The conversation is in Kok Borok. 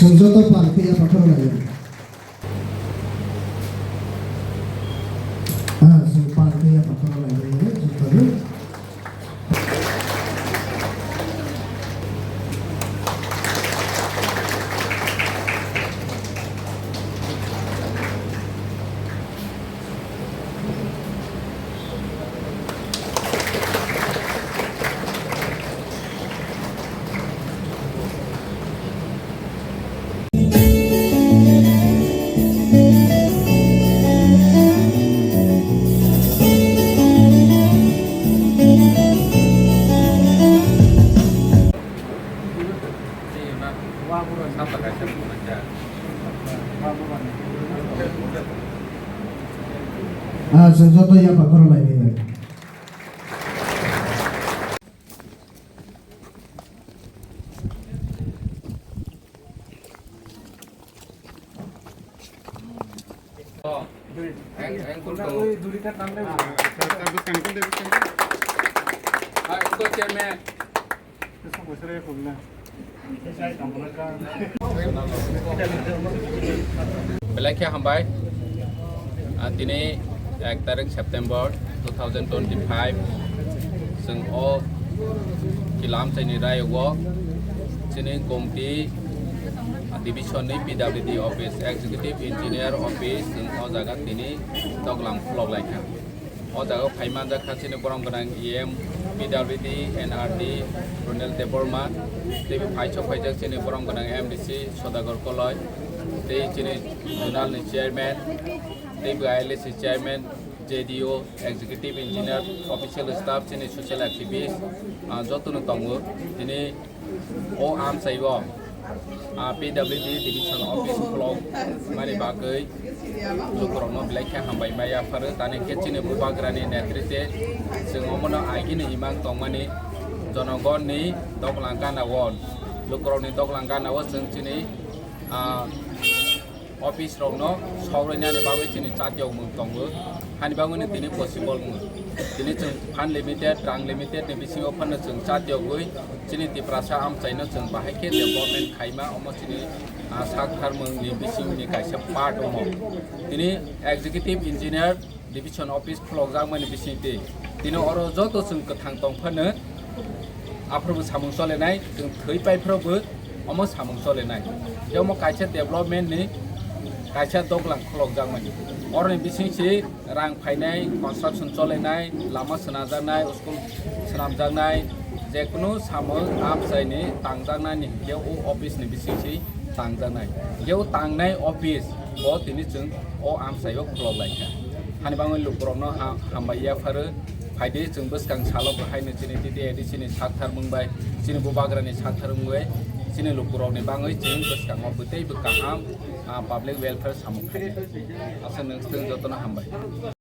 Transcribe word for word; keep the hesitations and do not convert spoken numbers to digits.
Chwng joto pal tei yaphar khoroknwi. Ah, chwng pal tei yaphar khoroknwi, chwng tabuk. Ah, chwng joto yaphar khoroknwi. Belai khe hambai. Ah, tini ek tarik September two thousand twenty-five, chwng o Kilam chaini rayo o chini Gomti, ah, division ni P W D office, executive engineer office, chwng o jaga tini toklam khulok lai kha. O jaga o phai manjak kha chini borom gwnang E M, P W D, N R D, Ronel Debbarma, tei bo phai sok phaijak chini borom gwnang M D C Sodagar Koloi, tei chini zonal ni chairman, tei bo I L A C chairman, J D O, executive engineer, official staff, chini social activist, ah, joto no tongo. Tini O amchai o, ah, P W D division office khulok mani bagwi lukurokno belai khe hambai ma yapharo. Tani khe chini bubagrani netritwe chwng omono agini imang tongmani, jonogonni doglang gana o, lukurokni doglang gana o chwng chini, ah, office rokno sogrinani bagwi chini chatiyok mung tongo. Hani bagwino tini possible wngo. Tini chwng fund limited, rang limited ni bisingo phano chwng chatiyogwi chini Tiprasa amchaino chwng bahai khe development khaima, omo chini, ah, sak tharmung ni bisingni kaisa part omo. Tini executive engineer division office khulokjakmani bisingtwi tini oro joto chwng kwthang tong phano aphuru bo samung cholenai, chwng thwi pai phuru bo omo samung cholenai. Tei omo kaisa development ni kaisa doglang khulokjakmani. Oroni bising se rang phainai, construction cholenai, lama swnamjaknai, school swnamjaknai, jekunu samung amchaini tangjaknani hinkhe o office ni bising se tangjaknai. Hinkhe o tangnai office bo tini chwng o amchaio khulok lai kha. Hani bagwi lukurokno ha-, hambai yapharo. Phaidi chwng bwskang salo bo haino chini T T A D C ni sak tharmung bai, chini bubagrani sak tharmung bai, chini lukurokni bagwi chwng bwskango bwtwi bw kaham, ah, public welfare samung khainai. Aswk nwng jotono hambai.